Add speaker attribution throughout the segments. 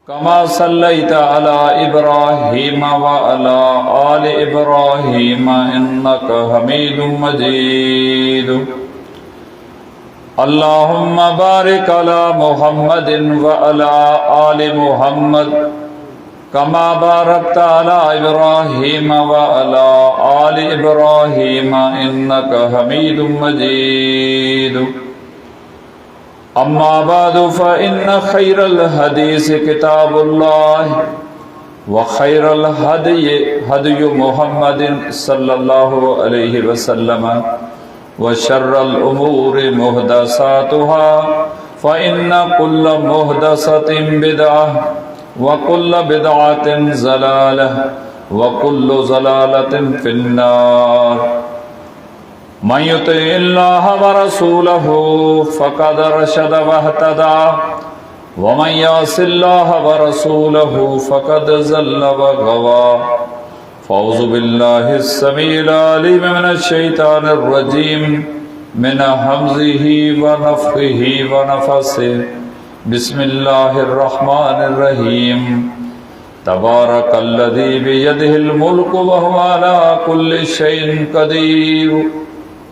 Speaker 1: كما صليت على إبراهيم وعلى آل إبراهيم إنك حميد مجيد اللهم بارك على محمد وعلى آل محمد كما باركت على إبراهيم وعلى آل إبراهيم إنك حميد مجيد أما بعد فإن خير الحديث كتاب الله وخير الهدي هدي محمد صلى الله عليه وسلم وشر الأمور محدثاتها فإن كل محدثة بدعة وكل بدعة زلالة وكل زلالة في النار من يطع الله ورسوله فقد رشد واهتدى ومن يعص الله ورسوله فقد زل وغوى فاعوذ بالله السميع العليم من الشيطان الرجيم من همزه ونفخه ونفسه بسم الله الرحمن الرحيم تبارك الذي بيده الملك وهو على كل شيء قدير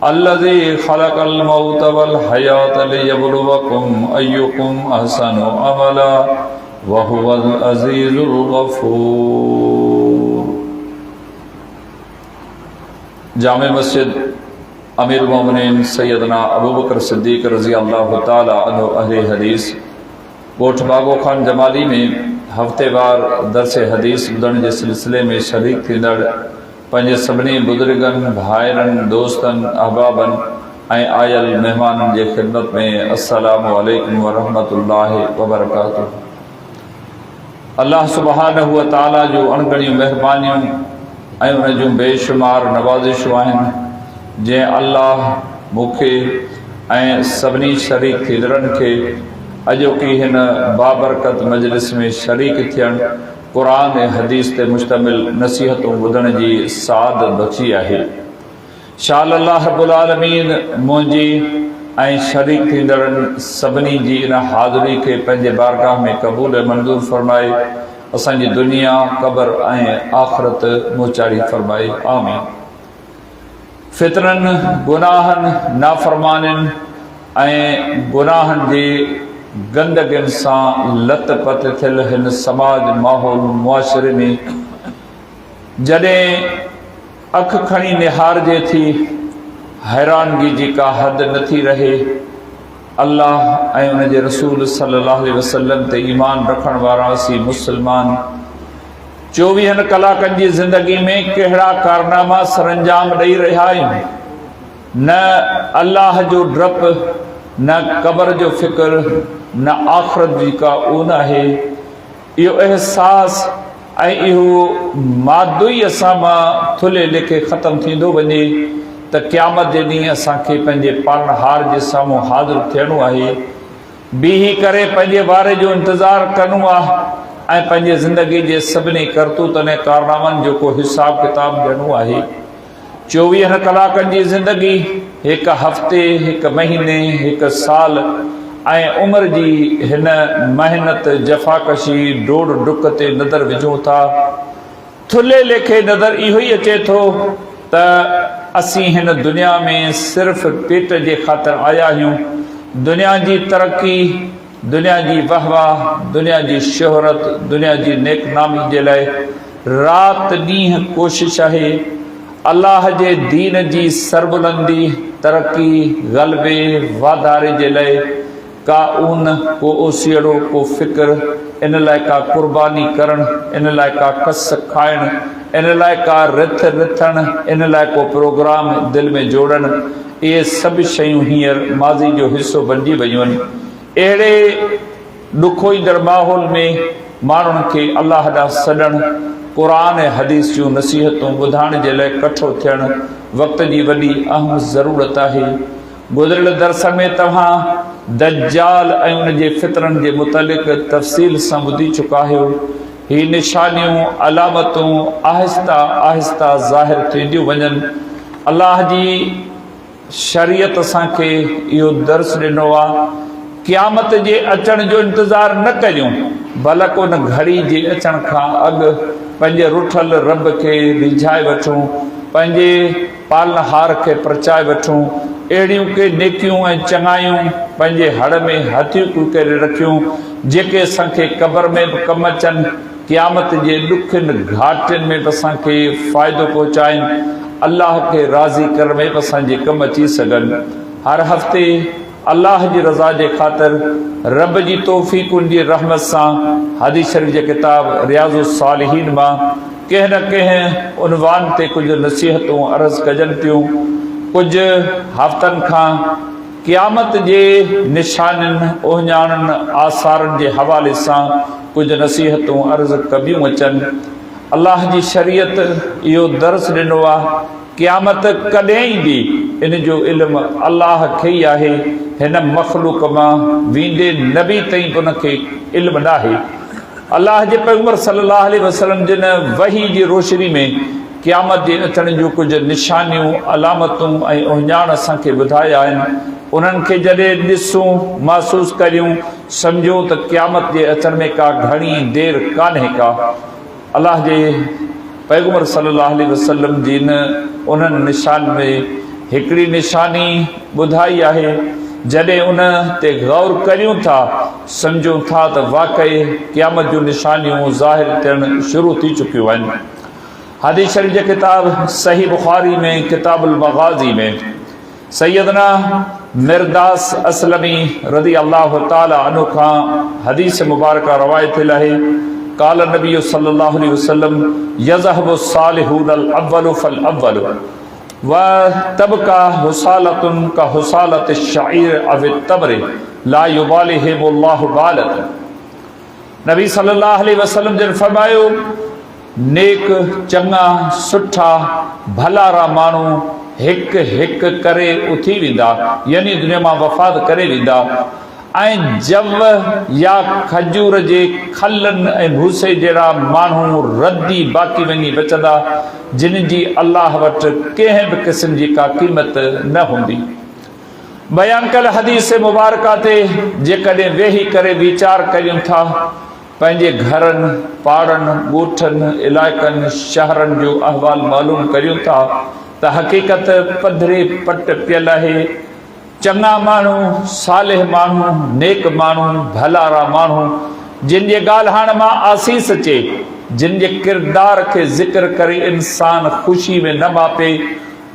Speaker 1: الذي خلق الموت والحياة ليبلوكم أيكم أحسن عملا وهو العزيز الغفور جامع مسجد امير المؤمنين سيدنا ابو بڪر صديق رضي الله تعالٰي عنه اهل حديث ڳوٺ باگو خان جمالي ۾ هفتيوار درس حديث ٻڌڻ جي سلسلي ۾ شريڪ ٿيندڙ پنهنجي سڀني بزرگن، ڀائرن، دوستن، احبابن ۽ آيل مهمانن جي خدمت ۾ السلام عليڪم ورحمة الله وبرڪاته. الله سبحانه وتعالي جون اڻڳڻيون مهربانيون ۽ ان جون بيشمار نوازشون آهن جنهن الله مون کي ۽ سڀني شريڪ ٿيندڙن کي اڄوڪي هن بابرڪت مجلس ۾ شريڪ ٿيڻ قرآن ۽ حديث تي مشتمل نصيحتون ٻڌڻ جي سعادت بخشي آهي. شال الله رب العالمين منهنجي ۽ شريڪ ٿيندڙن سڀني جي ان حاضري کي پنهنجي بارگاهه ۾ قبول ۽ منظور فرمائي اسان جي دنيا، قبر ۽ آخرت موچاري فرمائي. آمين. فتنن، گناهن، نافرمانين ۽ گناهن جي گندگين سان لت پت ٿيل هن سماج، ماحول، معاشري ۾ جڏهن اک کڻي نهارجي ٿي، حيرانگي جي ڪا حد نه ٿي رهي. الله ۽ ان جي رسول صلي الله عليه وسلم تي ايمان رکڻ وارا اسين مسلمان چوويهن ڪلاڪن جي زندگي ۾ ڪهڙا ڪارناما سرانجام ڏئي رهيا آهيون؟ نه الله جو ڊپ، نه قبر جو فڪر، نه آخرت جي ڪا اون آهي. اهو احساس ۽ اهو مادو ئي اسان مان ٿلهي ليکي ختم ٿيندو وڃي ته قيامت جي ڏينهن اسان کي پنهنجي پالڻهار جي سامهون حاضر ٿيڻو آهي. بيهي ڪري پنهنجي واري جو انتظار ڪرڻو آهي ۽ پنهنجي زندگي جي سڀني ڪرتوتن ۽ ڪارنامن جو ڪو حساب ڪتاب ڏيڻو آهي. چوويهن ڪلاڪن جي زندگي هڪ هفتي، هڪ مهيني، هڪ سال ۽ عمر جي هن محنت، جفاڪشي، ڊوڙ ڊڪ تي نظر وجهون ٿا. ٿلهي ليکي نظر اهو ئي اچي ٿو ته اسين هن دنيا ۾ صرف پيٽ جي خاطر آيا آهيون. دنيا جي ترقي، دنيا جي وهه واه، دنيا جي شهرت، دنيا جي نيڪ نامي جي لاء رات ڏينهن ڪوشش آهي. الله جي دين جي سربلندي، ترقي، غلبي، واڌاري جي لاء ڪا اون، ڪو اوسيئڙو، ڪو فڪر، ان لاء ڪا قرباني ڪرڻ، ان لاء ڪا ڪس کائڻ، ان لاء ڪا رٿ رٿڻ، ان لاء ڪو پروگرام دل ۾ جوڙڻ، اهي سڀ شيون هينئر ماضي جو حصو بنجي ويون. اهڙي ڏکوئيندڙ ماحول ۾ ماڻهن کي الله ڏانهن سڏڻ، قرآن ۽ حديث جون نصيحتون ٻڌائڻ جي لاء ڪٺو ٿيڻ وقت جي وڏي اهم ضرورت آهي. گذريل درس ۾ توهان دجال ۽ ان جي فتنن جي متعلق تفصيل سان ٻڌي چڪا آهيو. هي نشانيون، علامتون آهسته آهسته ظاهر ٿينديون وڃن. الله جي شريعت اسان کي اهو درس ڏنو آهي قيامت جي اچڻ جو انتظار نه ڪريون، بلڪ ان گهڙي جي اچڻ کان اڳ پنهنجي رٺل رب کي ريجهائي وٺون، پنهنجي پالڻهار کي پرچائي وٺون، اهڙيون ڪي نيڪيون ۽ چڱايون پنهنجي هڙ ۾ هٿيڪيون ڪري رکيون، جيڪي اسان کي قبر ۾ به ڪم اچن، قيامت جي ڏکين گهاٽين ۾ به اسان کي فائدو پهچائين، الله کي راضي ڪرڻ ۾ به اسان جي ڪم اچي سگهن. هر هفتي الله جي رضا جي خاطر رب جي توفيق ان جي رحمت سان حديث شريف جي ڪتاب رياض الصالحين مان ڪنهن نه ڪنهن عنوان تي ڪجهه نصيحتون عرض ڪجن پيون. ڪجهه هفتن کان قيامت جي نشانين، اهڃاڻن، آثارن جي حوالي سان ڪجهه نصيحتون عرض ڪبيون اچن. الله جي شريعت اهو درس ڏنو آ. قيامت ڪڏهن ايندي، ان جو علم الله کي ئي آهي، هن مخلوق مان ويندي نبي تائين به ان کي علم ناهي. الله جي پيغمبر صلي الله عليه وسلم جن وحي جي روشني ۾ قيامت جي اچڻ جون ڪجهه نشانيون، علامتون ۽ اهڃاڻ اسان کي ٻڌايا آهن، انهن کي جڏهن ڏسون، محسوس ڪريون، سمجهون ته قيامت جي اچڻ ۾ ڪا گهڻي دير ڪانهي ڪا. الله جي پيغمبر صلي الله عليه وسلم جن انهن نشانين ۾ هڪڙي نشاني ٻڌائي آهي، جڏهن ان تي غور ڪريون ٿا، سمجهون ٿا ته واقعي قيامت جون نشانيون ظاهر ٿيڻ شروع ٿي چڪيون آهن. حديث شريف جي ڪتاب صحيح بخاري ۾ ڪتاب المغازي ۾ سيدنا مرداس اسلمي رضي الله تعالٰي عنه کان حديث مبارڪه روايت ٿيل آهي، قال النبي صلي الله عليه وسلم يذهب الصالحون الاول فالاول وتبقى حصالة كحصالة الشعير او التمر لا يباليهم الله بالة. نبي صلي الله عليه وسلم جن فرمايو، نيڪ، چڱا، سٺا، ڀلارا ماڻهو هڪ هڪ ڪري اٿي ويندا، يعني دنيا مان وفات ڪري ويندا ۽ جو يا کجور جي کلن ۽ ڀوسي جهڙا ماڻهو ردي باقي وڃي بچندا، جن جي الله وٽ ڪنهن به قسم جي ڪا قيمت نه هوندي. بيان ڪيل حديث مبارڪه تي جيڪڏهن ويهي ڪري ويچار ڪريون ٿا، پنهنجي گهرن، پاڙن، ڳوٺن، علائقن، شهرن جو احوال معلوم ڪريون ٿا ته حقيقت پڌري پٽ پيل آهي. چڱا ماڻهو، صالح ماڻهو، نيڪ ماڻهو، ڀلارا ماڻهو، جن جي ڳالهائڻ مان آسيس اچي، جن جي ڪردار کي ذڪر ڪري انسان خوشي ۾ نه ماپي،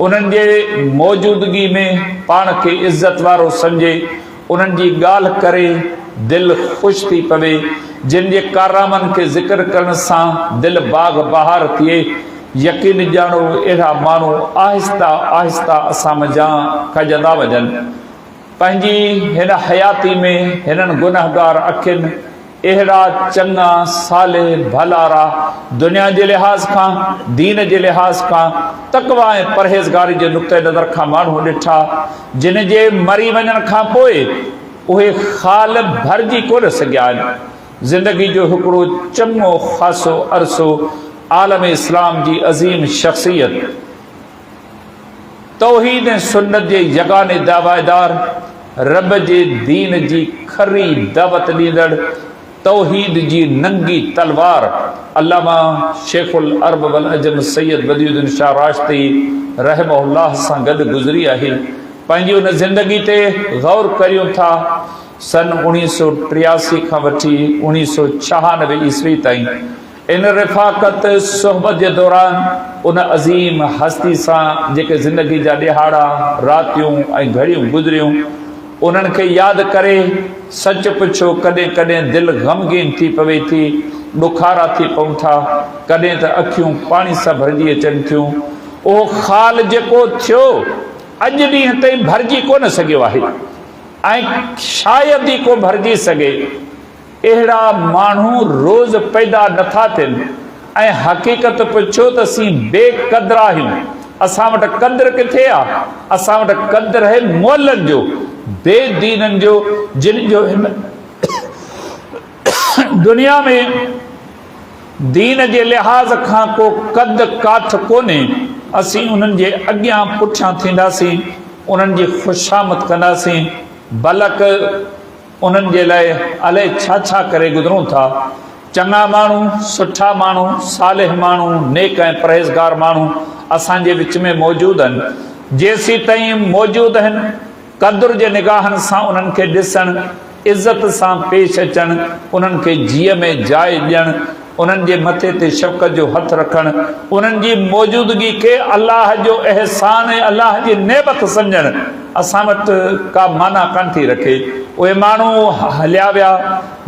Speaker 1: انهن جي موجودگي ۾ پاڻ کي عزت وارو سمجهي، انهن جي ڳالهه ڪري دل خوش ٿي پوي، جن جي ڪارنامن کي ذڪر ڪرڻ سان دل باغ بهار ٿئي، يقين ڄاڻو اهڙا ماڻهو آهسته آهسته اسان منجهان کڄندا وڃن. پنهنجي هن حياتي ۾ هنن گنهگار اکين اهڙا چڱا، صالح، ڀلارا، دنيا جي لحاظ کان، دين جي لحاظ کان، تقويٰ ۽ پرهيزگاري جي نقطه نظر کان ماڻهو ڏٺا، جن جي مري وڃڻ کان پوء اهي خال ڀرجي ڪونه سگهيا آهن. زندگي جو هڪڙو چڱو خاصو عرصو عالم اسلام جي عظيم شخصيت، توحيد ۽ سنت جي يگاني دعويدار، رب جي دين جي کري دعوت ڏيندڙ، توحيد جي ننگي تلوار علامه شيخ العرب والعجم سيد بديع الدين شاهه راشدي رحمه الله سان گڏ گذري آهي. پنهنجي ان زندگي تي غور ڪريون ٿا. سن 1983 کان وٺي 1996 عيسوي تائين ان رفاقت صحبت جي دوران ان عظيم هستي سان جيڪي زندگي جا ڏهاڙا، راتيون ۽ گهڙيون گذريون، انهن کي ياد ڪري سچ پڇو ڪڏهن ڪڏهن دل غمگين ٿي پوي ٿي، ڏکارا ٿي پئون ٿا، ڪڏهن ته اکيون پاڻي سان ڀرجي اچن ٿيون. اهو خال جيڪو ٿيو، اڄ ڏينهن تائين ڀرجي ڪونه سگهيو آهي ۽ شايد ئي ڪو ڀرجي سگهي. اهڙا ماڻهو روز پيدا نٿا ٿين ۽ حقيقت پڇو ته اسين بي قدر آهيون. اسان وٽ قدر ڪٿي آ؟ اسان وٽ قدر آهي مئلن جو، بي دينن جو، جن جو هن دنيا ۾ دين جي لحاظ کان ڪو قد ڪاٺ ڪونهي. اسين انهن جي اڳيان پٺيان ٿينداسين، انهن جي خوشامد ڪنداسين، بلڪ. انهن جي لاء الائي ڇا ڇا ڪري گذرون ٿا. چڱا ماڻهو، سٺا ماڻهو، صالح ماڻهو، نيڪ ۽ پرهيزگار ماڻهو اسان جي وچ ۾ موجود آهن. جيسيتائين موجود آهن، قدر جي نگاهن سان انهن کي ڏسڻ، عزت سان پيش اچڻ، انهن کي جيء ۾ جاء ڏيڻ، انهن جي مٿي تي شفقت جو هٿ رکڻ، انهن جي موجودگي کي الله جو احسان ۽ الله جي نعمت سمجهڻ اسان وٽ ڪا معنيٰ ڪانه ٿي رکي. اهي ماڻهو هليا ويا،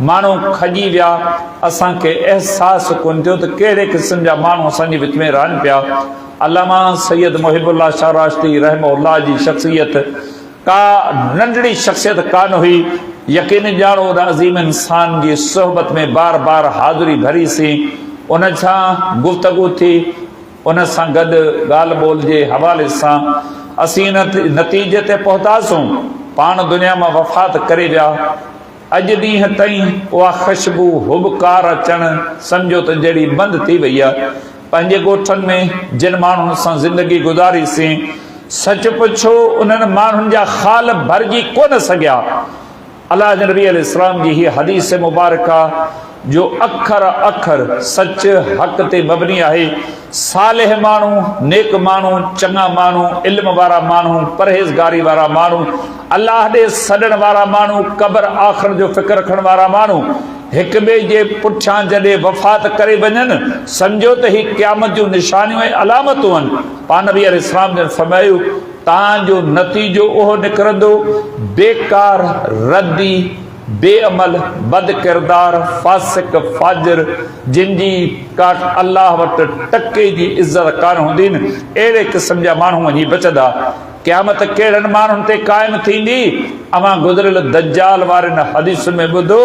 Speaker 1: ماڻهو کڄي ويا، اسان کي احساس ڪونه ٿيو ته ڪهڙي قسم جا ماڻهو اسان جي وچ ۾ رهن پيا. علامه سيد محب الله شاهه راشدي رحمه الله جي شخصيت ڪا ننڍڙي شخصيت ڪانه هئي. يقين ڄاڻو ان عظيم انسان جي صحبت ۾ بار بار حاضري ڀري سين، ان سان گفتگو ٿي، ان سان گڏ ڳالهه ٻولهه جي حوالي سان اسين ان نتيجي تي پهتاسون، پاڻ دنيا مان وفات ڪري ويا. اڄ ڏينهن تائين اها خشبو هٻڪار اچڻ سمجهو ته جهڙي بند ٿي وئي آهي. پنهنجي ڳوٺن ۾ جن ماڻهن سان زندگي گذاري سين، سچ پڇو انهن ماڻهن جا خال ڀرجي ڪونه سگهيا. الله جي نبي عليه السلام جي هيء حديث مبارڪه جو اکر اکر سچ حق تي مبني آهي. صالح ماڻهو، نيڪ ماڻهو، چڱا ماڻهو، علم وارا ماڻهو، پرهيزگاري وارا ماڻهو، الله ڏي سڏڻ وارا ماڻهو، قبر آخرت جو فڪر رکڻ وارا ماڻهو، هڪ ٻئي جي پٺيان جڏهن وفات ڪري وڃن، سمجهو ته هي قيامت جون نشانيون ۽ علامتون آهن. پاڻ نبي عليه السلام جن فرمايو، تان جو نتيجو اهو نڪرندو، بيڪار، ردي، بي عمل، بد ڪردار، فاسق، فاجر، جن جي ڪا الله وٽ ٽڪي جي عزت ڪانه هوندي، اهڙي قسم جا ماڻهو وڃي بچندا. قيامت ڪهڙن ماڻهن تي قائم ٿيندي؟ اوهان گذريل دجال وارين حديثن ۾ ٻڌو،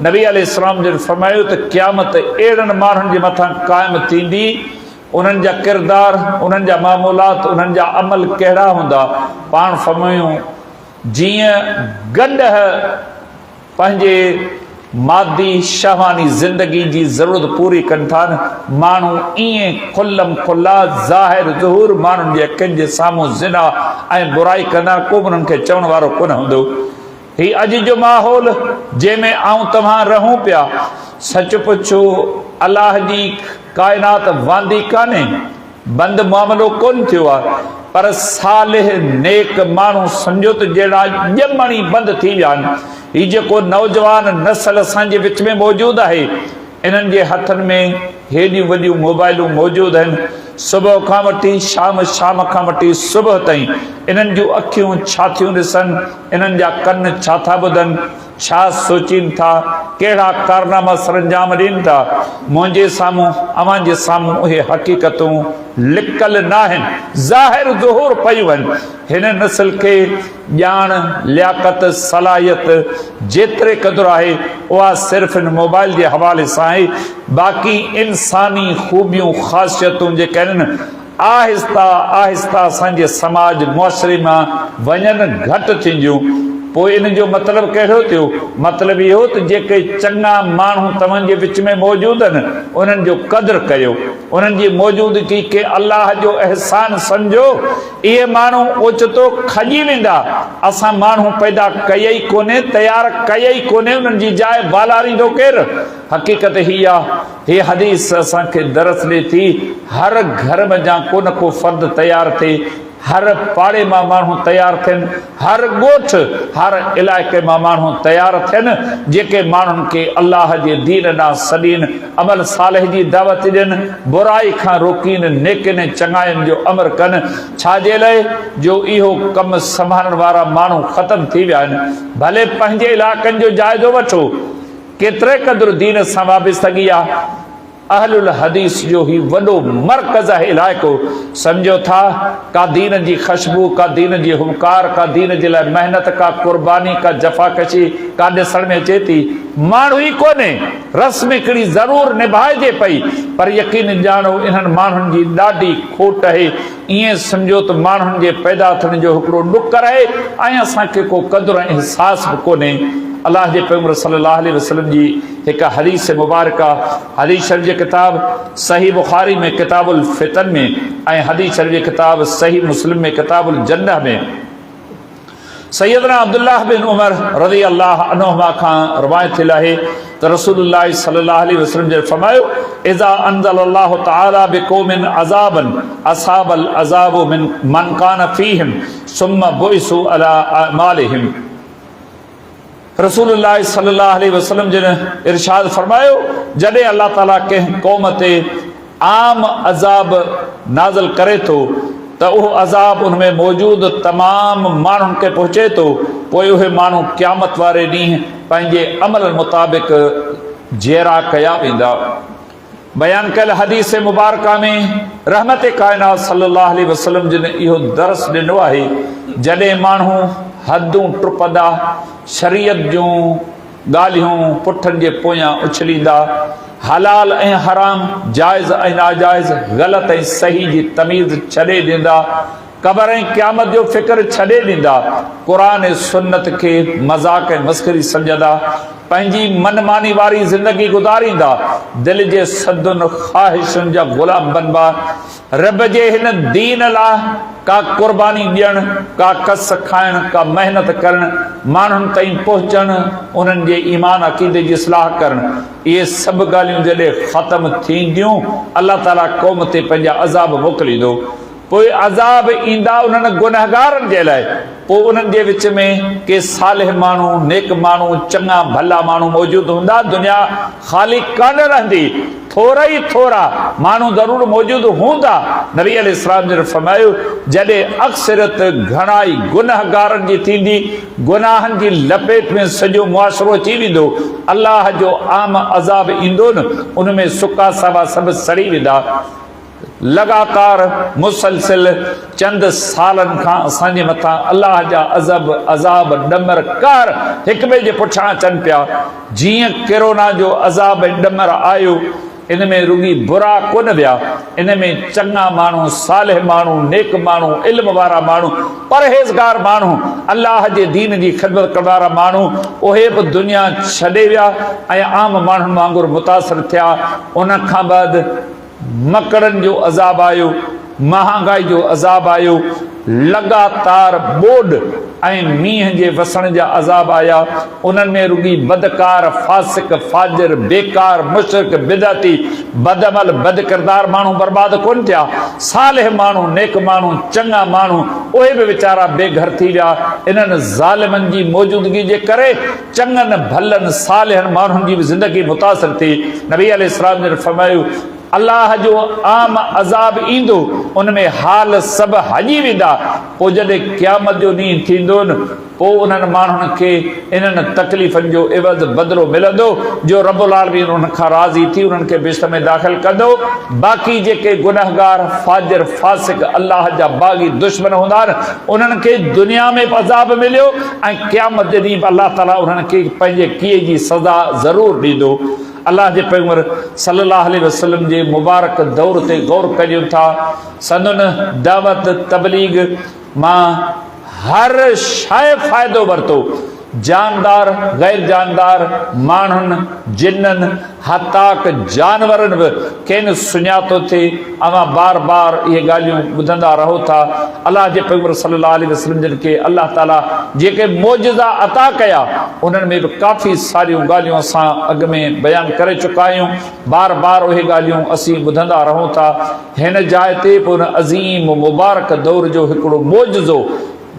Speaker 1: نبي عليه السلام جن فرمايو ته قيامت اهڙن ماڻهن جي مٿان قائم ٿيندي، انهن جا ڪردار، انهن جا معمولات، انهن جا عمل ڪهڙا هوندا؟ پاڻ فرمايون، جيئن گڏهه پنهنجي مادي شهواني زندگي جي ضرورت پوري ڪن ٿا نه ماڻهو ائين کلم کلا ظاهر ظهور ماڻهن جي اکين جي سامهون زنا ۽ برائي ڪندا ڪو به انهن کي چوڻ وارو ڪونه هوندو. هي اڄ جو ماحول جنهن ۾ آئون توهان رهون پيا سچ پڇو الله جي ڪائنات واندي ڪانهي. بند معاملو ڪونه ٿيو آهي پر صالح نيڪ ماڻهو سمجهو ته جهڙا ڄمڻ ئي بند ٿي ويا آهن. هي جيڪو نوجوان نسل اسان جي وچ ۾ موجود آهي انهن جي هٿن ۾ هيڏيون وڏيون موبائلون موجود آهن. صبح کان وٺي شام شام کان وٺي صبح تائين انهن جون اکيون ڇا ٿيون ڏسن انهن جا ڪن ڇا ٿا ٻڌن. ڇا سوچين ٿا، ڪهڙا ڪارناما سرانجام ڏين ٿا، منهنجي سامهون، اوهان جي سامهون اهي حقيقتون لڪل ناهن، ظاهر ظهور پيون آهن. هن نسل کي ڄاڻ، لياقت، صلاحيت جيتري قدر آهي، اها صرف هن موبائل جي حوالي سان آهي، باقي انساني خوبيون، خاصيتون جيڪي آهن، آهسته آهسته اسان جي سماج معاشري مان وڃن گهٽ ٿينديون. پوء ان جو مطلب ڪهڙو ٿيو؟ مطلب اهو ته جيڪي چڱا ماڻهو توهان جي وچ ۾ موجود آهن انهن جو قدر ڪيو، انهن جي موجودگي کي الله جو احسان سمجهو. اهي ماڻهو اوچتو کڄي ويندا. اسان ماڻهو پيدا ڪيا ئي ڪونهي، تيار ڪيا ئي ڪونهي، انهن جي جاء والاريندو ڪير؟ حقيقت هي آ. هي حديث اسان کي درس ڏئي ٿي، هر گهر منجهان ڪو نه ڪو فرد تيار ٿئي، هر پاڙي مان ماڻهو تيار ٿين، هر ڳوٺ، هر علائقي مان ماڻهو تيار ٿين، جيڪي ماڻهن کي الله جي دين ڏانهن سڏين، عمل صالح جي دعوت ڏين، برائي کان روڪين، نيڪين ۽ چڱاين جو امر ڪن، ڇا جي لاء جو اهو ڪم سنڀالڻ وارا ماڻهو ختم ٿي ويا آهن. ڀلي پنهنجي علائقن جو جائزو وٺو. ڪيتري قدر دين سان وابستگي آ. اهل الحديث جو هي وڏو مرڪز آهي علائقو. سمجهو ٿا ڪا دين جي خشبو، ڪا دين جي هٻڪار، ڪا دين جي لاء محنت، ڪا قرباني، ڪا جفاڪشي ڪا ڏسڻ ۾ اچي ٿي. ماڻهو ئي ڪونهي. رسم هڪڙي ضرور نڀائجي پئي پر يقين ڄاڻو انهن ماڻهن جي ڏاڍي کوٽ آهي. ائين سمجهو ته ماڻهن جي پيدا ٿيڻ جو هڪڙو ڏڪر آهي ۽ اسان کي ڪو قدر ۽ احساس به ڪونهي. الله جي پيغمبر صلي الله عليه وسلم جي هڪ حديث مبارڪه حديث شريف جي ڪتاب صحيح بخاري ۾ ڪتاب الفتن ۾ ۽ حديث شريف جي ڪتاب صحيح مسلم ۾ ڪتاب الجنه ۾ سيدنا عبدالله بن عمر رضي الله عنهما کان روايت ٿيل آهي ته رسول الله صلي الله عليه وسلم جن فرمايو، اذا انزل الله تعالي بقوم عذابا اصاب العذاب من من ڪان فيهم ثم بعثوا علي اعمالهم. رسول الله صلي الله عليه وسلم جن ارشاد فرمايو، جڏهن الله تعالي ڪنهن قوم تي عام عذاب نازل ڪري ٿو ته اهو عذاب ان ۾ موجود تمام ماڻهن کي پهچي ٿو، پوء اهي ماڻهو قيامت واري ڏينهن پنهنجي عملن مطابق جيئرا ڪيا ويندا. بيان ڪيل حديث مبارڪه ۾ رحمت ڪائنات صلي الله عليه وسلم جن اهو درس ڏنو آهي، جڏهن ماڻهو حدون ٽپندا، شريعت جون ڳالهيون پٺن جي پويان اڇليندا، حلال ۽ حرام، جائز ۽ ناجائز، غلط ۽ صحيح جي تميز ڇڏي ڏيندا، قبر ۽ قيامت جو فڪر ڇڏي ڏيندا، قرآن ۽ سنت کي مذاق ۽ مسخري سمجهندا، پنهنجي من ماني واري زندگي گذاريندا، دل جي سڌن خواهشن جا غلام بنبا، رب جي هن دين لاء ڪا قرباني ڏيڻ، ڪا ڪس کائڻ، ڪا محنت ڪرڻ، ماڻهن تائين پهچڻ، انهن جي ايمان عقيدي جي اصلاح ڪرڻ، اهي سڀ ڳالهيون جڏهن ختم ٿينديون، الله تعاليٰ قوم تي پنهنجا عذاب موڪليندو. پوء عذاب ايندا انهن گنهگارن جي لاء، پوء انهن جي وچ ۾ ڪي صالح ماڻهو، نيڪ ماڻهو، چڱا ڀلا ماڻهو موجود هوندا، دنيا خالي ڪانه رهندي، ٿورا ئي ٿورا ماڻهو ضرور موجود هوندا. نبي عليه السلام جن فرمايو، جڏهن اڪثريت، گهڻائي، گنهگارن جي ٿيندي، گناهن جي لپيٽ ۾ سڄو معاشرو اچي ويندو، الله جو عام عذاب ايندو نه، ان ۾ سڪا ساوا سڀ سڙي ويندا. لڳاتار مسلسل چند سالن کان اسان جي مٿان الله جا عذب، عذاب، ڏمر، قهر هڪ ٻئي جي پٺيان اچن پيا. جيئن ڪرونا جو عذاب ۽ ڏمر آيو، ان ۾ رڳي برا ڪونه ويا، ان ۾ چڱا ماڻهو، صالح ماڻهو، نيڪ ماڻهو، علم وارا ماڻهو، پرهيزگار ماڻهو، الله جي دين جي خدمت ڪرڻ وارا ماڻهو، اهي به دنيا ڇڏي ويا ۽ عام ماڻهن وانگر متاثر ٿيا. ان کان بعد مڪڙن جو عذاب آيو، مهانگائي جو عذاب آيو، لڳاتار ٻوڏ ۽ مينهن جي وسڻ جا عذاب آيا، انهن ۾ رڳي بدڪار، فاسق، فاجر، بيڪار، مشرڪ، بدعتي، بدعمل، بدڪردار ماڻهو برباد ڪونه ٿيا، صالح ماڻهو، نيڪ ماڻهو، چڱا ماڻهو، اهي به ويچارا بي گهر ٿي ويا، انهن ظالمن جي موجودگي جي ڪري چڱن ڀلن صالحن ماڻهن جي به زندگي متاثر ٿي. نبي عليه السلام جن فرمايو، الله جو عام عذاب ايندو، ان ۾ حال سڀ هڄي ويندا، پوء جڏهن قيامت جو ڏينهن ٿيندو نه، پوء انهن ماڻهن کي انهن تڪليفن جو عوض، بدلو، ملندو، جو رب العالمين انهن کان راضي ٿي انهن کي بهشت ۾ داخل ڪندو، باقي جيڪي گنهگار، فاجر، فاسق، الله جا باغي دشمن هوندا نه، انهن کي دنيا ۾ به عذاب مليو ۽ قيامت جي ڏينهن به الله تعاليٰ انهن کي پنهنجي ڪيئي جي سزا ضرور ڏيندو. الله جي پيغمبر صلي الله عليه وسلم جي مبارڪ دور تي غور ڪريون ٿا، سندن دعوت تبليغ مان هر شيء فائدو ورتو، جاندار، غير جاندار، ماڻهن، جنن، حتاڪ جانورن به کين سڃاتو ٿي، اوهان بار بار اهي ڳالهيون ٻڌندا رهو ٿا، الله جي پيغمبر صلي الله عليه وسلم جن کي الله تعالي جيڪي معجزا عطا ڪيا انهن ۾ به ڪافي ساريون ڳالهيون اسان اڳ ۾ بيان ڪري چڪا آهيون، بار بار اهي ڳالهيون اسين ٻڌندا رهون ٿا، هن جاء تي به ان عظيم مبارڪ دور جو هڪڙو معجزو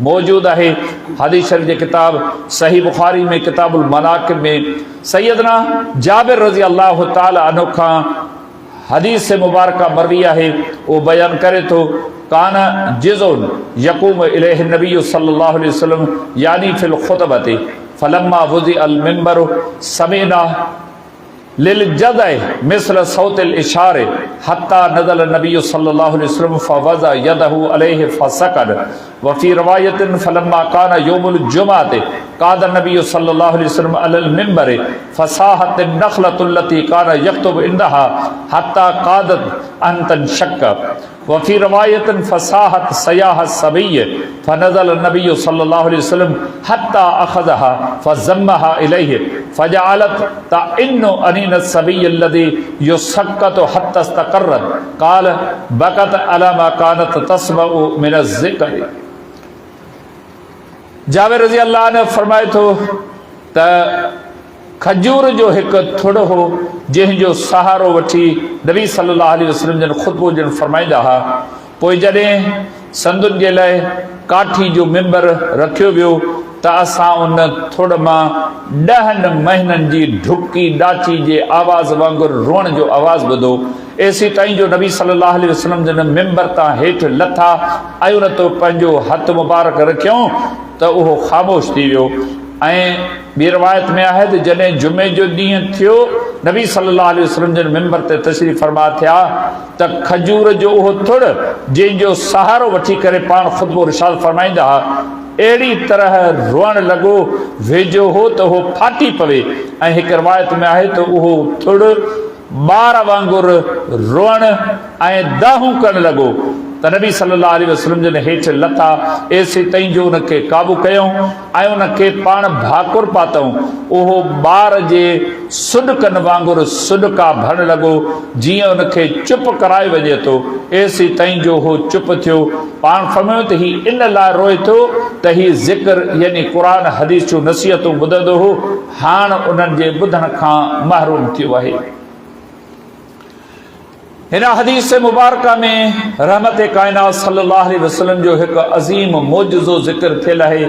Speaker 1: موجود آهي، حديث شريف جي ڪتاب صحيح بخاري ۾ ڪتاب المناقب ۾ سيدنا جابر رضي الله تعالٰي عنه کان حديث مبارڪه مروي آهي، اهو بيان ڪري ٿو، ڪان جزء يقوم اليه النبي صلي الله عليه وسلم يعني في الخطبة فلما وضع المنبر سمعنا للجزع مثل صوت الاشار حتي نزل النبي صلي الله عليه وسلم فوضع يده عليه فسكن وفي رواية فلما كان يوم الجمعة قعد النبي صلي الله عليه وسلم على المنبر فصاحت النخلة التي كان يخطب عندها حتي كادت ان تنشق وفي رواية فصاحت صياح الصبي فنزل النبي صلي الله عليه وسلم حتي اخذها فضمها اليه فجعلت تئن انين الصبي الذي يسقط حتي استقرت قال بكت على ما كانت تسمع من الذڪر. جابر رضي الله عنه فرمائي ٿو ته کجور جو هڪ ٿڙ هو جنهن جو سهارو وٺي نبي صلي الله عليه وسلم جن خطبو ڏيڻ فرمائيندا ها. پوء جڏهن سندن جي لاء ڪاٺي جو منبر رکيو ويو ته اسان ان ٿڙ مان ڏهن مهينن جي ڍڪي ڏاچي جي آواز وانگر روئڻ جو آواز ٻڌو، ايسيتائين جو نبي صلي الله عليه وسلم جن منبر تان هيٺ لٿا ۽ ان تي پنهنجو هٿ مبارڪ رکيائون ته اهو خاموش ٿي ويو ۽ ٻي روايت ۾ آهي ته جڏهن جمعي جو ڏينهن ٿيو نبي صلي الله عليه وسلم جن منبر تي تشريف فرما ٿيا ته کجور جو اهو ٿڙ جنهن جو سهارو وٺي ڪري پاڻ خطبو ارشاد فرمائيندا ها اهڙي طرح روئڻ لڳو ويجهو هو ته اهو ڦاٽي پوي ۽ هڪ روايت ۾ آهي ته اهو ٿڙ ٻار وانگر روئڻ ۽ دانهون ڪرڻ لڳو ته نبي صلي الله عليه وسلم جن هيٺ لٿا ايسيتائين جو ان کي قابو ڪيائون ۽ ان کي پاڻ ڀاڪر پاتائون. اهو ٻار جي سڏڪن وانگر سڏڪا ڀرڻ لڳو جيئن ان کي چپ ڪرايو وڃي ٿو. ايسيتائين جو هو چپ ٿيو. پاڻ فرمايو ته هي ان لاء روئي ٿو ته هي ذڪر يعني قرآن حديث جون نصيحتون ٻڌندو هو. هاڻ انهن جي ٻڌڻ کان محروم ٿيو آهي. هن حديث مبارڪه ۾ رحمت ڪائنات صلي الله عليه وسلم جو هڪ عظيم معجزو ذڪر ٿيل آهي.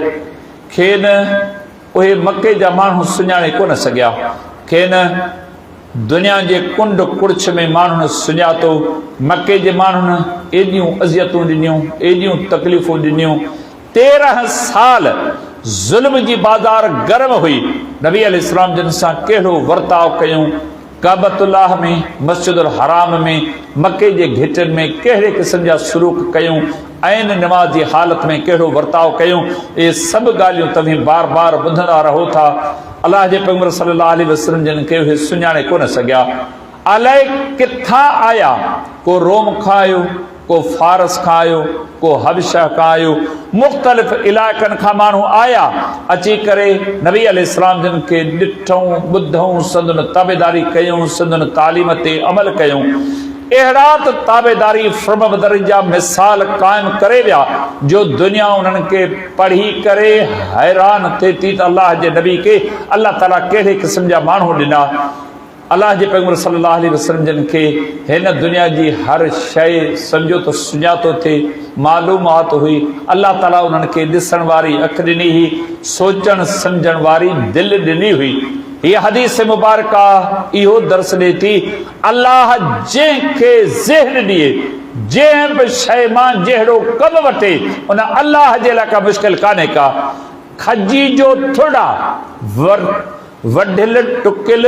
Speaker 1: کين اهي مڪي جا ماڻهو سڃاڻي ڪونه سگهيا. کين دنيا جي ڪنڊ ڪڙڇ ۾ ماڻهن سڃاتو. مڪي جي ماڻهن ايڏيون اذيتون ڏنيون، ايڏيون تڪليفون ڏنيون، 13 سال ظلم جي بازار گرم هئي، نبي عليه السلام جن سان ڪهڙو ورتاء ڪيون، ڪعبة الله ۾، مسجد الحرام ۾، مڪي جي گهٽين ۾ ڪهڙي قسم جا سلوڪ ڪيون، عين نماز جي حالت ۾ ڪهڙو ورتاء ڪيون، اهي سڀ ڳالهيون توهين بار بار ٻڌندا رهو ٿا. الله جي پيغمبر صلي الله عليه وسلم جن کي اهي سڃاڻي ڪونه سگهيا. الائي ڪٿان آيا، ڪو روم کان آيو، ڪو فارس کان آيو، ڪو حبشه کان آيو، مختلف علائقن کان ماڻهو آيا، اچي ڪري نبي عليه السلام جن کي ڏٺئون، ٻڌئون، سندن تابعداري ڪيائون، سندن تعليم تي عمل ڪيائون. اهڙا ته تابعداري فرمانبرداري جا مثال قائم ڪري ويا جو دنيا انهن کي پڙهي ڪري حيران ٿئي ٿي ته الله جي نبي کي الله تعاليٰ ڪهڙي قسم جا ماڻهو ڏنا. الله جي پيغمبر صلي الله عليه وسلم جن کي هن دنيا جي هر شيء سمجهو ته سڃاتو ٿي، معلومات هئي، الله تعالي انهن کي ڏسڻ واري اک ڏني هئي، سوچڻ سمجهڻ واري دل ڏني هئي. هيء حديث مبارڪه اهو درس ڏئي ٿي، الله جنهن کي ذهن ڏئي، جنهن به شيء مان جهڙو ڪم وٺي، ان الله جي لاء ڪا مشڪل ڪانهي ڪا. کجي جو ٿڙا ور. وڍيل ٽڪيل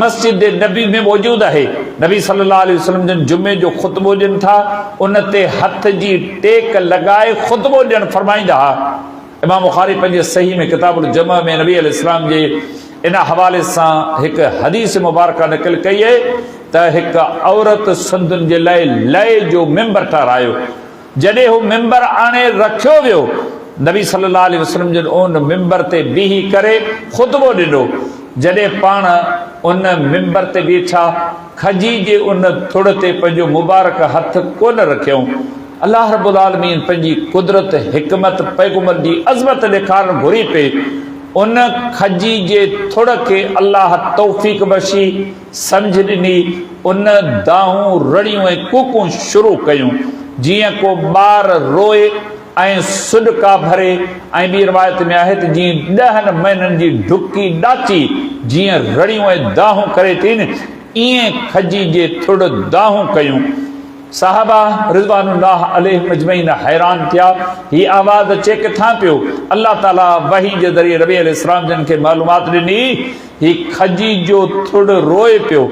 Speaker 1: مسجد نبي ۾ موجود آهي. نبي صلي الله عليه وسلم جن جمعي جو خطبو ڏين ٿا، ان تي هٿ جي ٽيڪ لڳائي خطبو ڏيڻ فرمائيندا ها. امام بخاري پنهنجي صحيح ۾ ڪتاب الجمع ۾ نبي عليه السلام جي ان حوالي سان هڪ حديث مبارڪه نقل ڪئي آهي ته هڪ عورت سندن جي لاء لئي جو منبر ٺهرايو. جڏهن هو منبر آڻي رکيو ويو، نبي صلي الله عليه وسلم جن ان منبر تي بيهي ڪري خطبو ڏنو. جڏهن پاڻ ان منبر تي بيٺا، کجي جي ان ٿڙ تي پنهنجو مبارڪ هٿ ڪونه رکيائون. الله رب العالمين پنهنجي قدرت، حڪمت، پيغمبر جي عظمت ڏيکارڻ گهري پئي. ان کجي جي ٿڙ کي الله توفيق بخشي. سمجهه ڏني، ان دانهون، رڙيون ۽ ڪوڪون شروع ڪيون، جيئن ڪو ٻار روئي ۽ سڏڪا ڀري ۽ ٻي روايت ۾ آهي ته جيئن ڏهن مهينن جي ڍڪي ڏاچي جيئن رڙيون ۽ دانهون ڪري ٿي نه، ائين کجي جي ٿڙ دانهون ڪيون. صحابه رضوان الله عليهم اجمعين حيران ٿيا، هي آواز اچي ڪٿان پيو؟ الله تعاليٰ وحي جي ذريعي نبي عليه السلام جن کي معلومات ڏني، هي کجي جو ٿڙ روئي پيو،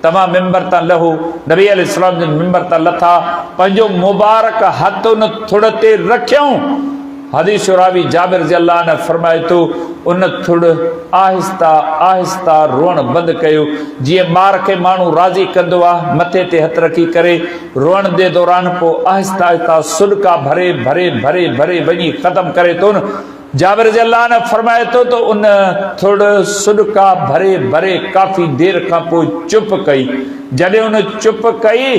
Speaker 1: توهان منبر تان لهو، نبي عليه السلام جن منبر تان لٿا، پنهنجو مبارڪ هٿ ان ٿڙ تي رکيائون، حديث جو راوي جابر رضي الله عنه فرمائي ٿو، ان ٿڙ آهسته آهسته روئڻ بند ڪيو، جيئن ٻار کي ماڻهو راضي ڪندو آ، مٿي تي هٿ رکي ڪري روئڻ جي دوران پوء آهسته آهسته سڏڪا ڀري ڀري ڀري ڀري وڃي ختم ڪري ٿو نه. جابر رضي الله عنه فرمائي ٿو ته ان ٿڙ سڏڪا ڀري ڀري ڪافي دير کان پوء چپ ڪئي. جڏهن ان چپ ڪئي،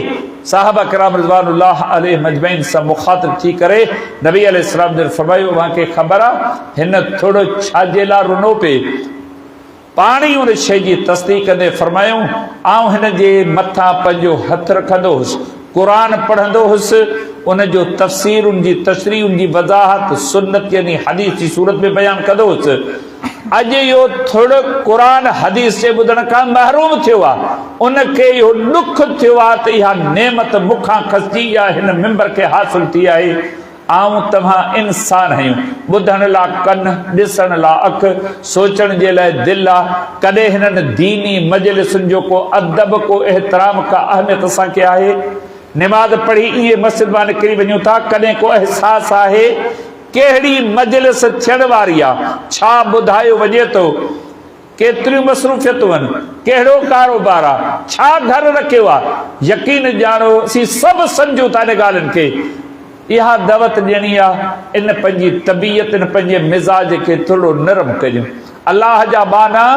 Speaker 1: صحابه ڪرام رضوان الله عليهم اجمعين سان مخاطب ٿي ڪري نبي عليه السلام جن فرمايو، اوهان کي خبر آ هن ٿڙ ڇا جي لاء رنو پئي؟ پاڻ ئي ان شيء جي تصديق ڪندي فرمايائون، آئون هن جي مٿان پنهنجو هٿ رکندو هوس، قرآن پڙهندو هوس، ان جو تفسير، ان جي تشريح، ان جي وضاحت سنت يعني حديث جي صورت ۾ بيان ڪندو هوس. اڄ اهو ٿڙ قرآن حديث جي ٻڌڻ کان محروم ٿيو آهي، ان کي اهو ڏک ٿيو آهي ته اها نعمت مون کان کسجي اها هن ممبر کي حاصل ٿي آهي. آئون توهان انسان آهيون. ٻڌڻ لا ڪن، ڏسڻ لا اک، سوچڻ جي لاء دل آ. ڪڏهن هنن ديني مجلسن جو ڪو ادب، ڪو احترام، ڪا اهميت اسان کي آهي؟ نماز پڙهي ائين مسجد مان نڪري وڃون ٿا، ڪڏهن ڪو احساس آهي؟ ڪهڙي مجلس ٿيڻ واري آ؟ ڇا ٻڌايو وڃي ٿو؟ ڪيتريون مصروفيتون آهن، ڪهڙو ڪاروبار آ، ڇا گهر رکيو آ، يقين ڄاڻو اسين سڀ سمجهون ٿا ان ڳالهين کي، اها دعوت ڏيڻي آ، ان پنهنجي طبيعت ان پنهنجي مزاج کي ٿورڙو نرم ڪريون. الله جا ٻانها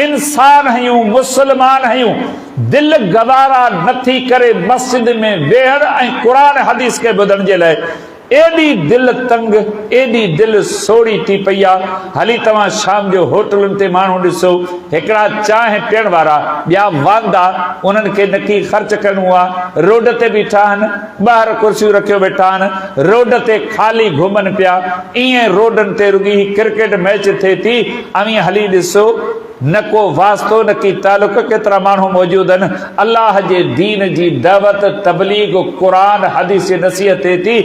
Speaker 1: انسان هيون، مسلمان هيون، دل گوارا نٿي ڪري مسجد ۾ ويهڻ ۽ قرآن حديث کي ٻڌڻ جي لاء، ايڏي دل تنگ، ايڏي دل سوڙهي ٿي پئي آ. هلي توهان شام جو هوٽلن تي ماڻهو ڏسو، هڪڙا چانهه پيئڻ وارا، ٻيا واندا، انهن کي نڪي خرچ ڪرڻو آ، روڊ تي بيٺا آهن، ٻاهر ڪرسيون رکيو ويٺا آهن، روڊ تي خالي گهمن پيا، ائين روڊن تي رڳي هي ڪرڪيٽ ميچ ٿئي ٿي، اوهين هلي ڏسو. نه ڪو واسطو نه ڪي تعلق ڪيترا ماڻهو موجود آهن الله جي دين جي دعوت تبليغ قرآن حديث جي نصيحت ٿئي ٿي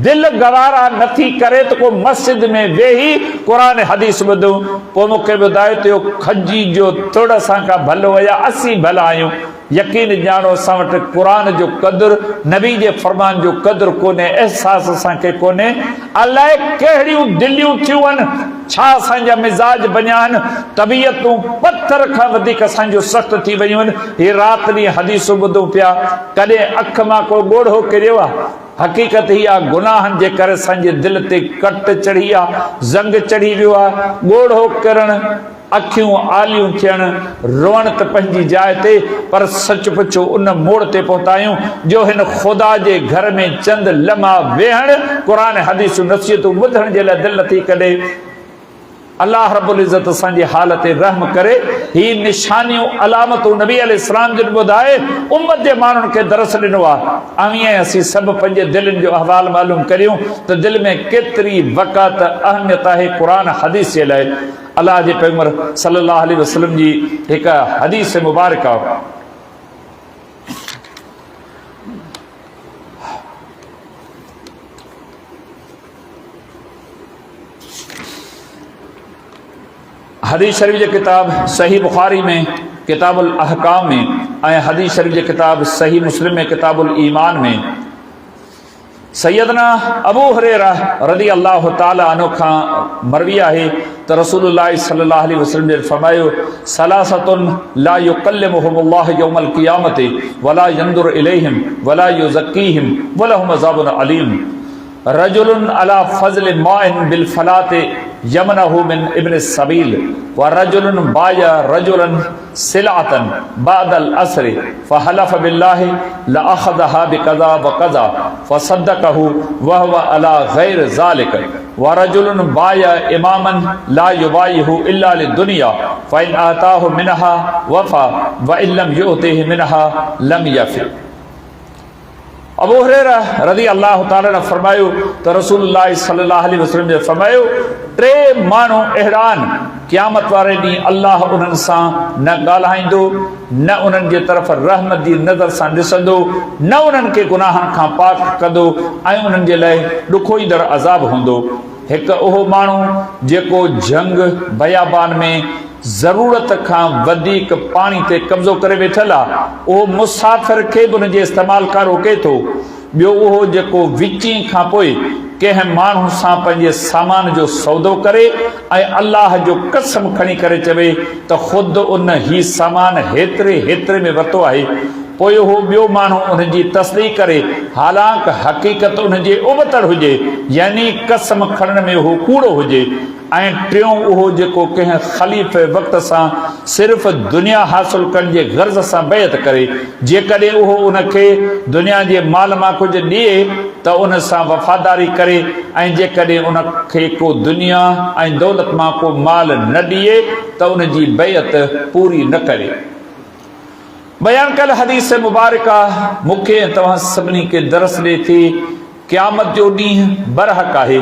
Speaker 1: دل گوارا نٿي ڪري ته ڪو مسجد ۾ ويهي قرآن حديث ٻڌون پوء مون کي ٻڌايو ته اهو کجي جو تڙ اسان کان ڀلو يا اسين ڀلا آهيون يقين ڄاڻو اسان وٽ قرآن جو قدر، نبي جي فرمان جو قدر ڪونهي، احساس اسان کي ڪونهي، الائي ڪهڙيون دليون ٿيون آهن، ڇا اسان جا مزاج بنيا آهن، طبيعتون پٿر کان وڌيڪ اسان جون سخت ٿي ويون آهن، هي رات ڏينهن حديثون ٻڌون پيا، ڪڏهن اک مان ڪو ڳوڙهو ڪريو آهي؟ حقيقت هي آهي گناهن جي ڪري اسان جي دل تي ڪٽ چڙهي آهي، زنگ چڙهي ويو آهي، ڳوڙهو ڪرڻ. اکيون آليون ٿيڻ، روئڻ ته پنهنجي جاء تي، پر سچ پڇو ان موڙ تي پهتا آهيون جو هن خدا جي گهر ۾ چند لمحا ويهڻ، قرآن حديث جون نصيحتون ٻڌڻ جي لاء دل نٿي ڪڍي. الله رب العزت اسان جي حال تي رحم ڪري. هي نشانيون علامتون نبي عليه السلام جن ٻڌائي امت جي ماڻهن کي درس ڏنو آهي. اوهين ۽ اسين سڀ پنهنجي دلين جو احوال معلوم ڪريون ته دل ۾ ڪيتري وقعت اهميت آهي قرآن حديث جي لاء. الله جي پيغمبر صلي الله عليه وسلم جي هڪ حديث مبارڪه حديث شريف جي ڪتاب صحيح بخاري ۾ ڪتاب الاحڪام ۾ ۽ حديث شريف جي ڪتاب صحيح مسلم ۾ ڪتاب الايمان ۾ سيدنا ابو هريره رضي الله تعالٰي عنه کان مروي آهي ته رسول الله صلي الله عليه وسلم جن فرمايو، ثلاثة لا يڪلمهم الله يوم القيامة ولا ينظر اليهم ولا يزڪيهم ولهم عذاب اليم رجل علي فضل ماء بالفلاة يمنعه من ابن السبيل ورجل بايع رجلا سلعة بعد العصر فحلف بالله لاخذها بڪذا وڪذا فصدقه وهو علي غير ذلک ورجل بايع اماما لا يبايعه الا للدنيا فان اعطاه منها وفا وان لم يعطه منها لم يف. ابو هريره رضي الله تعالٰي عنه فرمايو ته رسول الله صلي الله عليه وسلم جن فرمايو، ٽي ماڻهو اهڙا آهن قيامت واري ڏينهن الله انهن سان نه ڳالهائيندو، نه انهن جي طرف رحمت جي نظر سان ڏسندو، نه انهن کي گناهن کان پاڪ ڪندو ۽ انهن جي لاء ڏکوئيندڙ عذاب هوندو. هڪ اهو ماڻهو جيڪو جهنگ بيابان ۾ ضرورت کان وڌيڪ پاڻي تي قبضو ڪري ويٺل آ، اهو مسافر کي به ان جي استعمال کان روڪي ٿو. ٻيو اهو جيڪو وچين کان پوء ڪنهن ماڻهو سان پنهنجي سامان جو سودو ڪري ۽ الله جو قسم کڻي ڪري چوي ته خود ان هي سامان هيتري هيتري ۾ ورتو آهي. پوء اهو ٻيو ماڻهو ان جي تصديق ڪري، حالانڪ حقيقت ان جي ابتڙ هجي، يعني قسم کڻڻ ۾ هو ڪوڙو هجي، ۽ ٽيون اهو جيڪو ڪنهن خليفه وقت سان صرف دنيا حاصل ڪرڻ جي غرض سان بيعت ڪري، جيڪڏهن اهو ان کي دنيا جي مال مان ڪجهه ڏئي ته ان سان وفاداري ڪري ۽ جيڪڏهن ان کي ڪو دنيا ۽ دولت مان ڪو مال نه ڏئي ته ان جي بيعت پوري نه ڪري. بيان ڪيل حديث مبارڪه مون کي ۽ توهان سڀني کي درس ڏئي ٿي، قيامت جو ڏينهن برحق آهي.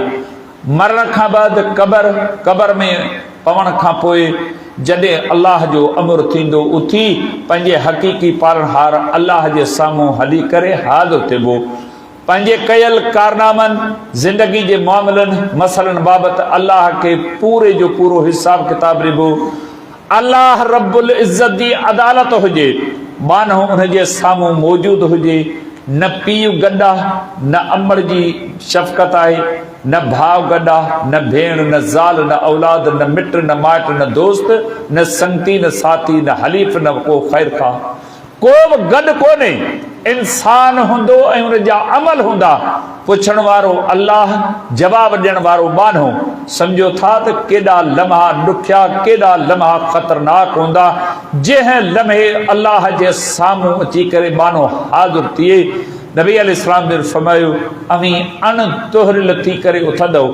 Speaker 1: مرڻ کان بعد قبر، قبر ۾ پوڻ کان پوء جڏهن الله جو امر ٿيندو اٿي پنهنجي حقيقي پالڻهار الله جي سامهون هلي ڪري حاضر ٿيبو. پنهنجي ڪيل ڪارنامن، زندگي جي معاملن، مسئلن بابت الله کي پوري جو پورو حساب ڪتاب ڏبو. الله رب العزت جي عدالت هجي، ٻانهو ان جي سامهون موجود هجي، نه پيء گڏ آ، نه امڙ جي شفقت آهي، نه ڀاء گڏ آ، نه ڀيڻ، نه زال، نه اولاد، نه مٽ، نه مائٽ، نه دوست، نه سنگتي، نه ساٿي، نه حليف، نه ڪو خيرخواهه. ڪو به گڏ ڪونهي. انسان هوندو ۽ ان جا عمل هوندا. پڇڻ وارو الله، جواب ڏيڻ وارو ٻانهو. سمجهو ٿا ته ڪيڏا لمحا ڏکيا، ڪيڏا لمحا خطرناڪ هوندا، جنهن لمحي الله جي سامهون اچي ڪري ٻانهو حاضر ٿئي. نبي عليه السلام جن فرمايو، اوهين اڻ طهريل ٿي ڪري اٿندؤ.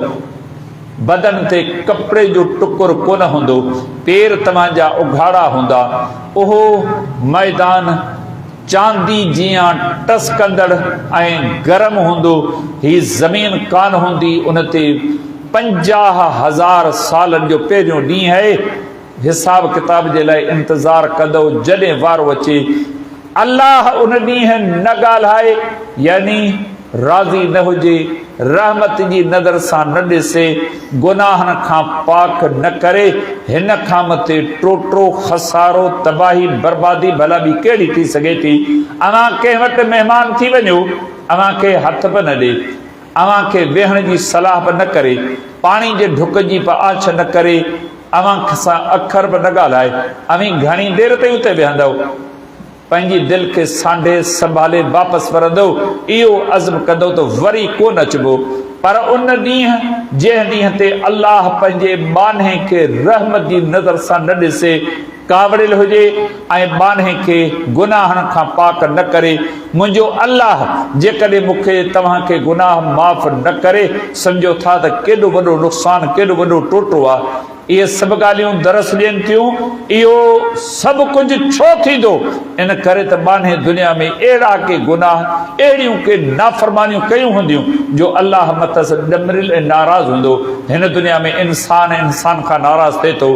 Speaker 1: بدن تي ڪپڙي جو ٽڪر ڪونه هوندو، پير توهان جا اگهاڙا هوندا. اهو ميدان چاندي جيان ٽسڪندڙ ۽ گرم هوندو. هي زمين ڪانه هوندي، ان تي 50,000 سالن جو پهريون ڏينهن آهي. حساب ڪتاب جي لاء انتظار ڪندؤ، جڏهن وارو اچي. الله ان ڏينهن نه ڳالهائي يعني راضي نه هجي، رحمت جي نظر سان نه ڏسي، گناهن کان پاڪ نه ڪري، هن کان مٿي ٽوٽو، خسارو، تباهي، بربادي ڀلا ٻي ڪهڙي ٿي سگهي ٿي؟ اوهان ڪنهن وٽ مهمان ٿي وڃو، اوهان کي هٿ به نه ڏي، اوهان کي ويهڻ جي صلاح به نه ڪري، پاڻي جي ڍڪ جي به آڇ نه ڪري، اوهان سان اکر به نه ڳالهائي، اوهين گهڻي دير تائين اتي ويهندؤ، پنهنجي دل کي سانڍي سنڀالي واپس ورندؤ، اهو عزم ڪندؤ ته وري ڪونه اچبو. پر ان ڏينهن، جنهن ڏينهن تي الله پنهنجي ٻانهي کي رحمت جي نظر سان نه ڏسي، ڪاوڙيل هجي ۽ ٻانهي کي گناهن کان پاڪ نه ڪري، منهنجو الله جيڪڏهن مون کي توهان کي گناهه معاف نه ڪري، سمجهو ٿا ته ڪيڏو وڏو نقصان، ڪيڏو وڏو ٽوٽو آ. اهي سڀ ڳالهيون درس ڏين ٿيون، اهو سڀ ڪجهه ڇو ٿيندو؟ ان ڪري ته ٻانهي دنيا ۾ اهڙا ڪي گناهه، اهڙيون ڪي نافرمانيون ڪيون هونديون، جو الله مٿس ڏمريل ۽ ناراض هوندو. هن دنيا ۾ انسان انسان کان ناراض ٿئي ٿو.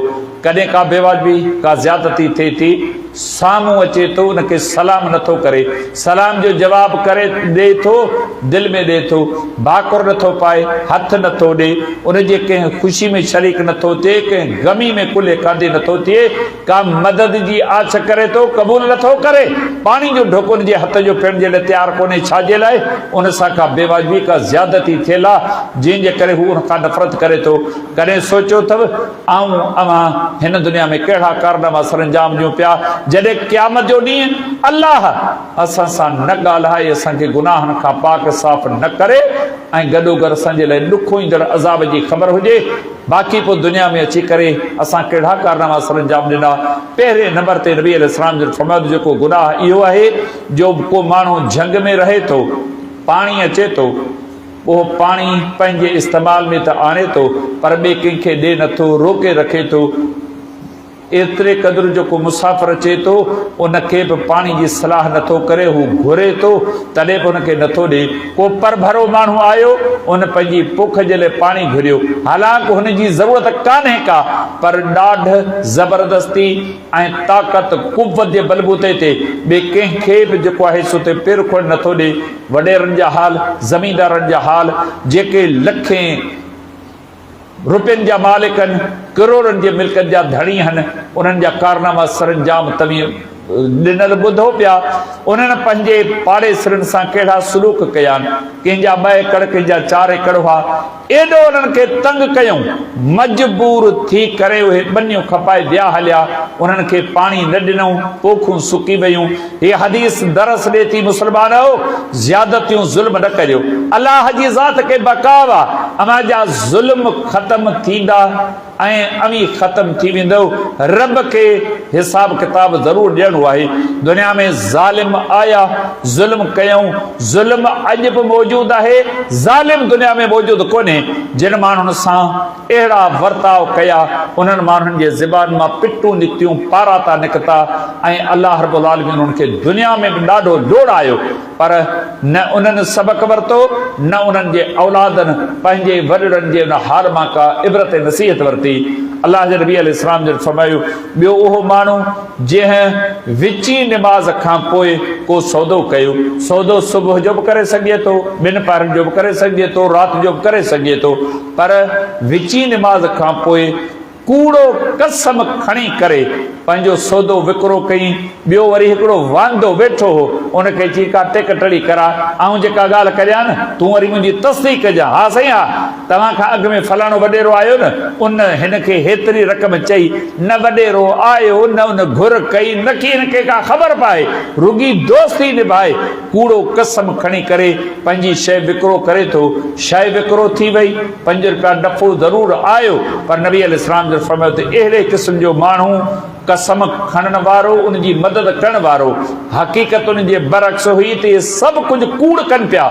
Speaker 1: ڪڏهن ڪا بيواجبي، ڪا زيادتي ٿئي ٿي، سامهون اچي ٿو، ان کي سلام نٿو ڪري، سلام جو جواب ڪري ڏئي ٿو، دل ۾ ڏئي ٿو، ڀاڪر نٿو پائي، هٿ نٿو ڏئي، ان جي ڪنهن خوشي ۾ شريڪ نٿو ٿئي، ڪنهن غمي ۾ ڪلهي ڪانڌي نٿو ٿئي، ڪا مدد جي آڇ ڪري ٿو، قبول نٿو ڪري، پاڻي جو ڍڪ ان جي هٿ جو پيئڻ جي لاء تيار ڪونهي، ڇا جي لاء؟ ان سان ڪا بيواجبي، ڪا زيادتي ٿيل آ، جنهن جي ڪري هو ان کان نفرت ڪري ٿو. ڪڏهن سوچيو اٿو؟ آئون اوهان هن دنيا ۾ ڪهڙا ڪارناما سرانجام ڏيون پيا، جڏهن قيامت جو ڏينهن الله اسان سان نه ڳالهائي، اسان کي گناهن کان پاڪ صاف نه ڪري ۽ گڏوگڏ اسان جي لاء ڏکوئيندڙ عذاب جي خبر هجي، باقي پوء دنيا ۾ اچي ڪري اسان ڪهڙا ڪارناما سرانجام ڏنا. پهرين نمبر تي نبي عليه السلام جن فرمايو ته جيڪو گناهه اهو آهي جو ڪو ماڻهو جهنگ ۾ رهي ٿو، پاڻي اچي ٿو، اهو پاڻي پنهنجي استعمال ۾ ته آڻي ٿو پر ٻئي ڪنهن کي ڏئي نٿو، روڪي رکي ٿو. ايتري قدر جو ڪو مسافر اچي ٿو ان کي به پاڻي جي صلاح نٿو ڪري، هو گهري ٿو تڏهن به ان کي نٿو ڏئي. ڪو پرڀرو ماڻهو آيو ان پنهنجي پوک جي لاء پاڻي گهريو، حالانڪ هن جي ضرورت ڪانهي ڪا، پر ڏاڍ، زبردستي ۽ طاقت، قوت جي بلبوتي تي ٻئي ڪنهن کي به جيڪو آهي سو اتي پير کوڙڻ نٿو ڏئي. وڏيرن جا حال، زميندارن جا حال، جيڪي لکين روپين جا مالڪ هن، ڪروڙن جي ملڪن جا ڌڻي هن، انهن جا ڪارناما سرانجام توهين ڏنل ٻڌو پيا، انهن پنهنجي پاڙيسرين سان ڪهڙا سلوڪ ڪيا آهن، ڪنهن جا ٻه ايڪڙ، ڪنهن جا چار ايڪڙ هئا. ايڏو انهن کي تنگ ڪيائون، مجبور ٿي ڪري اهي ٻنيون کپائي ويا هليا، انهن کي پاڻي نه ڏنائون، پوکون سڪي ويون. هيء حديث درس ڏئي ٿي مسلمانؤ! زيادتيون ظلم نه ڪريو. الله جي ذات کي بقاء آ، اوهان جا ظلم ختم ٿيندا ۽ اوهين ختم ٿي ويندؤ، رب کي حساب ڪتاب ضرور ڏيڻو آهي. دنيا ۾ ظالم آيا، ظلم ڪيائون، ظلم اڄ به موجود آهي، ظالم دنيا ۾ موجود ڪونهي، جن ماڻهن سان اهڙا ورتاء ڪيا، انهن ماڻهن جي زبان مان پٽون نڪتيون، پاراتا نڪتا ۽ الله رب العالمين انهن کي دنيا ۾ به ڏاڍو لوڙايو، پر نه انهن سبق ورتو، نه انهن جي اولادن پنهنجي وڏڙن جي ان حال مان ڪا عبرت ۽ نصيحت ورتي. الله جي نبي عليه السلام جن فرمايو، ٻيو اهو ماڻهو جنهن وچين نماز کان پوء ڪو سودو ڪيو، سودو صبح جو به ڪري سگهجي ٿو، ٻن پهرن جو به ڪري سگهجي ٿو، رات جو به ڪري سگهجي ٿو، پر وچين نماز کان پوء ڪوڙو قسم کڻي ڪري پنهنجو سودو وڪرو ڪيئين، ٻيو وري هڪڙو واندو ويٺو هو، ان کي چيائين ڪا ٽيڪ ٽڙي ڪراء، آئون جيڪا ڳالهه ڪريان نه، تون وري منهنجي تصديق ڪجان، ها سائين ها، توهان کان اڳ ۾ فلاڻو وڏيرو آيو نه، ان هن کي هيتري رقم چئي، نه وڏيرو آيو، نه ان گهر ڪئي، نه ڪي هن کي ڪا خبر پائي، رڳي دوستي نڀائي، ڪوڙو قسم کڻي ڪري پنهنجي شيء وڪرو ڪري ٿو، شيء وڪرو ٿي وئي، پنج رپيا نفعو ضرور آيو، پر نبي عليه السلام جن فرمايو ته اهڙي قسم جو ماڻهو قسم کڻڻ وارو ان جي مدد ڪرڻ وارو، حقيقت ان جي برعڪس هئي ته اهي سڀ ڪجهه ڪوڙ ڪن پيا،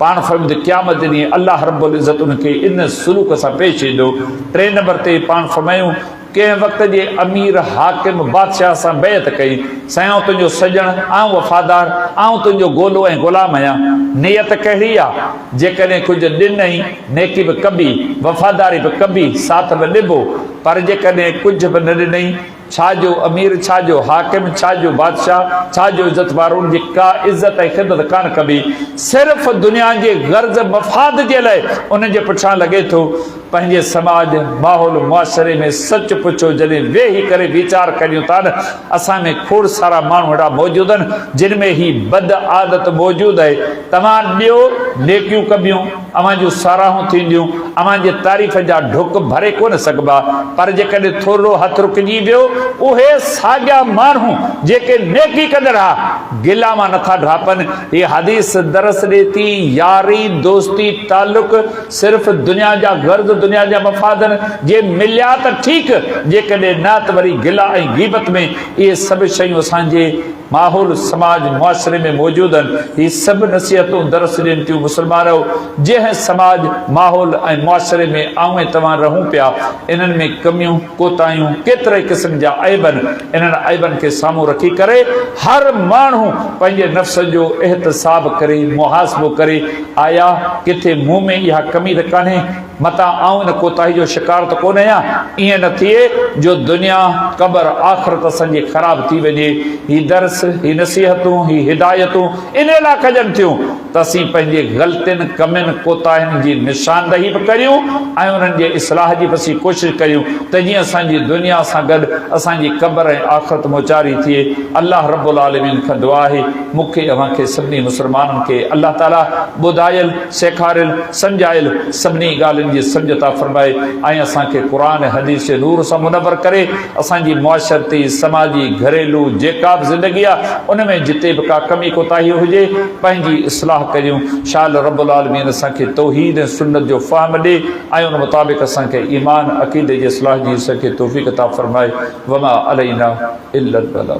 Speaker 1: پاڻ فرمايو ته قيامت جي ڏينهن الله رب العزت ان کي ان سلوڪ سان پيش ايندو. ٽئين نمبر تي پاڻ فرمايو ڪنهن وقت جي امير، حاڪم، بادشاهه سان بيعت ڪئي، سائين آئون تنهنجو سڄڻ، آئون وفادار، آئون تنهنجو گولو ۽ غلام آهيان. نيت ڪهڙي آ؟ جيڪڏهن ڪجهه ڏنئي، نيڪي به ڪبي، وفاداري به ڪبي، ساٿ به ڏبو، پر جيڪڏهن ڪجهه به نه ڏنئي، ڇا جو امير، ڇا جو حاڪم، ڇا جو بادشاهه، ڇا جو عزت وارو، ان جي ڪا عزت ۽ خدمت ڪانه ڪبي. صرف دنيا جي غرض مفاد جي لاء انهن جي پٺيان لڳي ٿو. پنهنجي سماج، ماحول، معاشري ۾ سچ پڇو جڏهن ويهي ڪري ويچار ڪريون ٿا نه اسان ۾ کوڙ سارا ماڻهو اهڙا موجود آهن جن ۾ هي بد عادت موجود آهي. توهان ڏيو نيڪيون ڪبيون، اوهان جون ساراهون ٿينديون، اوهان جي تعريف جا ڍڪ ڀري ڪونه سگهبا پر جيڪڏهن ٿورڙو هٿ رڪجي ويو اهي ساڳيا ماڻهو جيڪي نيڪي ڪندڙ ها گلا مان نٿا ڍاپن. هي حديث درس ڏي ٿي ياري، دوستي، تعلق، صرف دنيا جا غرض دنيا جا مفادن جي مليا ته ٺيڪ جيڪڏهن نه ته وري گلا ۽ غيبت ۾ اهي سڀ شيون اسان جي ماحول سماج معاشري ۾ موجود آهن هي سڀ نصيحتون درس ڏين ٿيون مسلمانؤ جنهن سماج ماحول ۽ معاشري ۾ آئون ۽ توهان رهون پيا انهن ۾ ڪميون ڪوتاهيون ڪيترائي قسم جا عيب آهن انهن عيبن کي سامهون رکي ڪري هر ماڻهو پنهنجي نفس جو احتساب ڪري محاسبو ڪري آيا، ڪٿي مون ۾ اها ڪمي ته ڪانهي، متان آئون ان ڪوتاهي جو شڪار ته ڪونه آهيان، ائين نه ٿئي جو دنيا، قبر، آخرت اسان جي خراب ٿي وڃي. هي درس، هي نصيحتون، هي هدايتون انهيء لاء ڪجن ٿيون ته اسين پنهنجي غلطين، ڪمين، ڪوتاهين جي نشاندهي به ڪريون ۽ انهن جي اصلاح جي به اسين ڪوشش ڪريون ته جيئن اسان جي دنيا سان گڏ اسان جي قبر ۽ آخرت موچاري ٿئي. الله رب العالمين کان دعا آهي. مون کي اوهان کي سڀني مسلمانن کي الله تعالي ٻڌايل، سيکاريل، سمجهايل سڀني ڳالهين جي سمجهه عطا فرمائي ۽ اسان کي قرآن ۽ حديث جي نور سان منور ڪري. اسان جي معاشرتي، سماجي، گهريلو جيڪا به زندگي آهي ان ۾ جتي به ڪا ڪمي ڪوتاهي هجي پنهنجي اصلاح ڪريون. شال رب العالمين اسان کي توحيد ۽ سنت جو فهم ڏي ۽ ان مطابق اسان کي ايمان، عقيدي جي اصلاح جي اسان کي توفيق عطا فرمائي. وما علينا الا البلاغ.